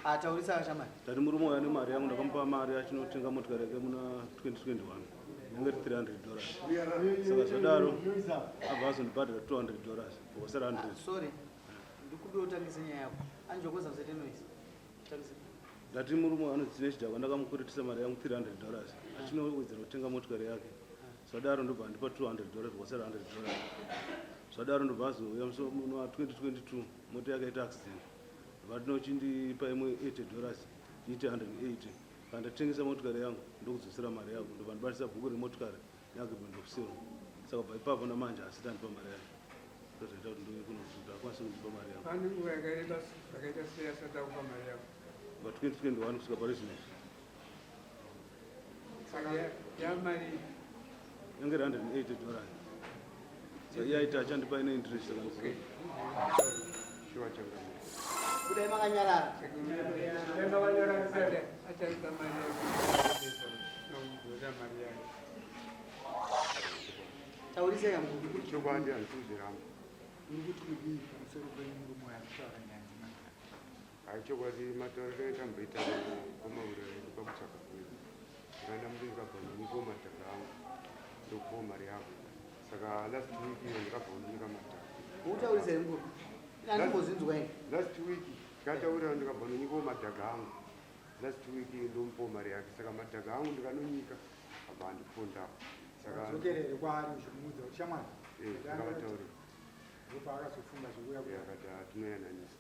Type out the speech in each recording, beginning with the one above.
Ataurisa kashamari. Tati murume uyu ane mari yangu, ndakamupa mari achinotenga motikari yake muna 2021 yange iri $300. Saka zvadaro abva azondibhadhara $200, kwasara 100. Sorry. Ndikumbira utangise nyaya yako. Anjokoza musaite noise. Tangise. Ndati murume uyu anonzi Tinechidhakwa, ndakamukweretesa mari yangu $300 achinowedzera kutenga motikari yake. Zvadaro ndobva andipa $200, kwasara $100. Zvadaro ndobva azouya musi wa 2022 mota yake yaita accident. Vatino chindipa imwe $80 iite 180. Kana ndatengesa motikari yangu ndokudzosera mari yako. Ndobva ndibatisa bhuku remotikari neagreement of sale. Saka kubva ipapo namanje asati andipa mari yake. Ndozvaita kuti ndiuye kuno kuti akwanise kundipa mari yangu. Pane nguva yakareba zvakaita sei asati akupa mari yako? Kubva 2021 kusvika pari zvino. Saka yamari yange iri $180. Saka iye aiti achandipa ine interest, saka Okay. Shuwa changamire. Kudai makanyarara. Achaita mari yake nokudzosa mari yake. Taurisa yangu. Chokwadi handikuzviramba. Uri kuti kudii pamusoro pemurume waakutaura nyaya dzemari? Hai, chokwadi matauriro etamboita kwamauriro edu pakutsvaga kwedu, ndikaenda muti ndikabva ndonyikawo madhaka angu, ndokupawo mari yako. Saka last week iyo ndikabva kundinyika madhaka. Utaurisa yangu. Ina andimbozinzwa ini. Last week tikataurira, ndikabva ndonyikawo madhaka angu last week, ndomupawo mari yake. Saka madhaka angu ndikanonyika, abva andipondawo. Saka Dzokerere kwaari uchimuudza kuti shamwari. Ndakavataurira. Ndopaakazofunga zvekuuya. Akati hatinoyananisa.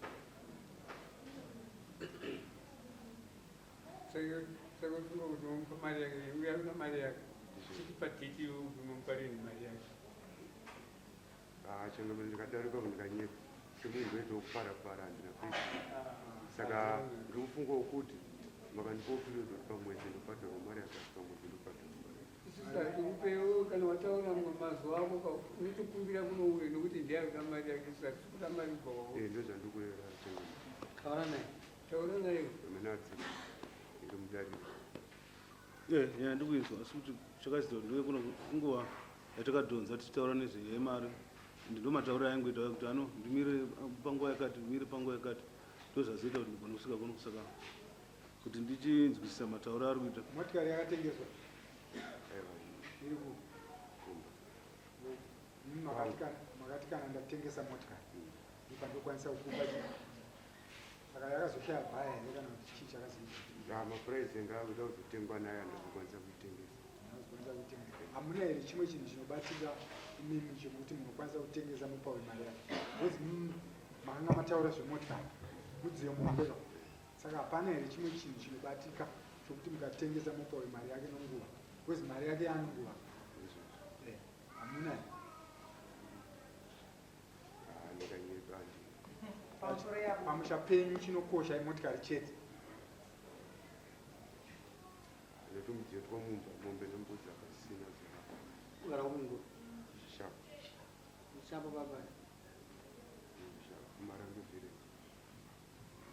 Saka ufunga kuti unomupa mari yake, uya una mari yake, chitipa date iwe unomupa rini mari yake? Changamire, ndikadaro ipapo ndikanyepa semunhu ndoitawo kupara-para, handina kuita. Saka ndiri kufungawo kuti makandipawo period kuti pamwedzi ndobhadharwa mari yakati, pamwedzi ndobhadharwa mari. Isusu hatikupewo. Kana wataura mazuva ako, unotokumbira kunouye nokuti ndiye arikuda mari yake. Isu hatisi kuda mari kubva kwako. Ndozvandiri kureva, changamire. Taura naye. Taura naye. Amene adzika iri mudariro. Nyaya ndikuinzwa, asi kuti chakaziva kuti ndiuye kuno nguva yatakadhonza tichitaura nezvemari, ende ndo matauriro aingoita kuti ano ndimire panguva yakati, ndimire panguva yakati. Ndozvazoita kuti ndigone kusvika kuno, kusaka kuti ndichinzwisisa matauro ari kuita. Motikari yakatengeswa? Aiwa. Iri ku kumba. Makati kana ndatengesa motikari ndopandokwanisa kukupa chii? Saka yakazoshaya buyer here kana kuti chii chakazoita? Ya, mapuraisi anga akuda kuzotengwa nayo, andazokwanisa kuitengesa. Munozokwanisa kuitengesa. Hamuna here chimwe chinhu chinobatika imimi chekuti munokwanisa kutengesa mupawe mari yake? Because makanga mataura zvemotikari, mudziyo muhombe. Saka hapana here chimwe chinhu chinobatika chokuti mukatengesa mupawe mari yake nonguva? Because mari yake yaanonguva. Hamuna here? Ah, ndakanyepa, handina. Pamusoro yako. Pamusha penyu chinokosha imotikari chete? Netomudziyo twamumba, mombe nembudzi akasina zera. Kugara kungu. Shapo. Shapo baba. Shapo, Marange village.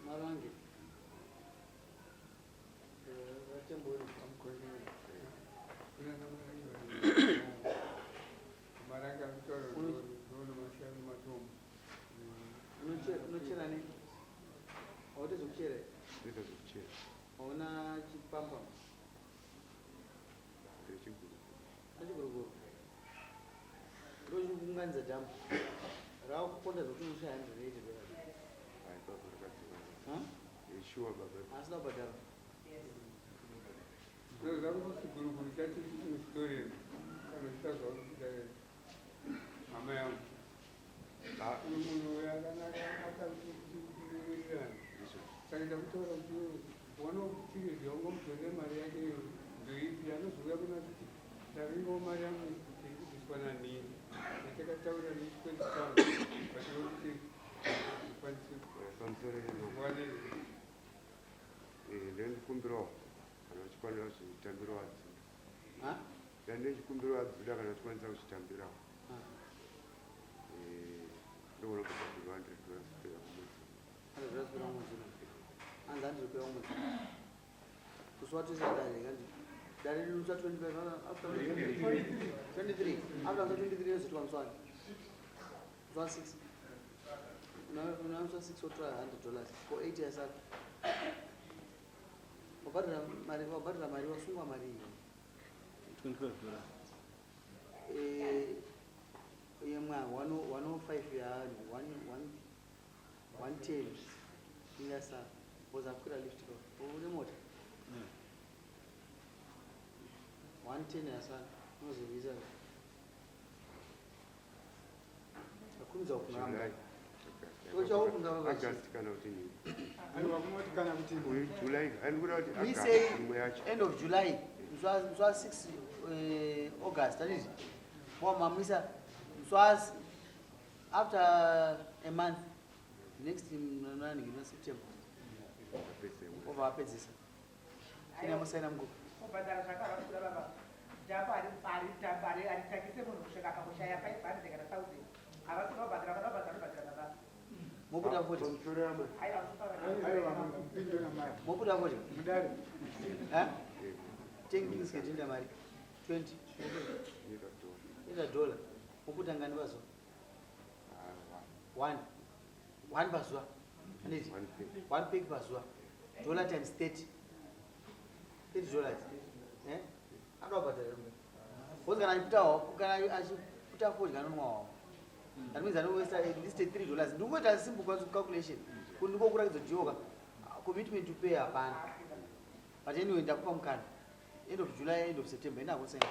Marange. Vatemboni. Marange akutaura ndono matombo. Unochera nei? Haute zvekuchera here? Ndoita zvekuchera. Hauna chipamba? Ndechiguru. Achiguruguru. Ndochikuunganidza dhamu. Raakuponda zvokuti unoshaya $180. Hai, baba, rakadzika. Huh? Shuwa baba. Asina kubhadhara. Zvoza kuti chiguruguru chacho chinochitorera kana chitazvakuita hama yangu. Ah, uyu munhu uyu akanaka, akatiwirirana. Saka ndakutaura kuti wana period yaungamudzorera mari yake ndoipi? Anozouya kuna kuti ndavingawo mari yangu iri kubviswa nanini yatakataura nechikwereti changu, but kuti kwanise Pamusoro ino. Wane. Ndendikumbirawo kana uchikwanisa kuchitambirawo adzuda. Ha? Ndandechikumbirawo adzuda kana uchikwanisa kuchitambirawo. Ah. Ndogona kubhadhirwa $100 kupera kumwedzi. $100 kupera mwedzi. Anzi 100 kupera mwedzi. Kuswatisa dare kandi. Dare rinusa 25 after 23. After 23 yozoitwa muswani. Muswa 6. Unamuswa 6 wotora $100 for 8 years. Wabhadhara mari, wabhadhara mari, wasungwa mari iyi. 25 dollars. Eh, yemwa 105 yaani 110 ingasa wozakwira lift ka une mota. 110 yasara unozovisa akumidza kukunamba. July. Tochaokunga baba. August kana kuti nini? Aiwa, munoti kana kuti Uyu July, andikuda kuti We August say imwe yacho. end of July, musi wa 6 August, handiti? Wamamisa musi wa after a month, next nani ngina September, Apedze imwe. wobva wapedzisa. Ine musaina muguku. Kubhadhara zvakavakura baba. Dhapu haritakise munhu kusvika pakushaya 500 kana 1000. Havasi kubhadhara, vanoda kubhadhara, vanobhadhara baba. Mobuda fodya. Pamusoro yama. Aiwa, Aiwa, mupindura mai. Mobuda fodya. Mudare. Eh? 10 kings ketinda mari. 20. Ita dollar. Ita dollar. Mobuda ngani pazuva? Ah, One. One pazuva. Handiti? one pack. One pack pazuva. Dollar times 30. $30. Eh? Anoda kubhadhara here? Because kana achiputa kana achiputa fodya anonwa wawo. That means anowesta at least $3. Ndikungoita simple calculation. Kuti ndikokuratidza kuti yoka commitment to pay hapana. But anyway ndakupa mukana. End of July, end of September ina kusaina.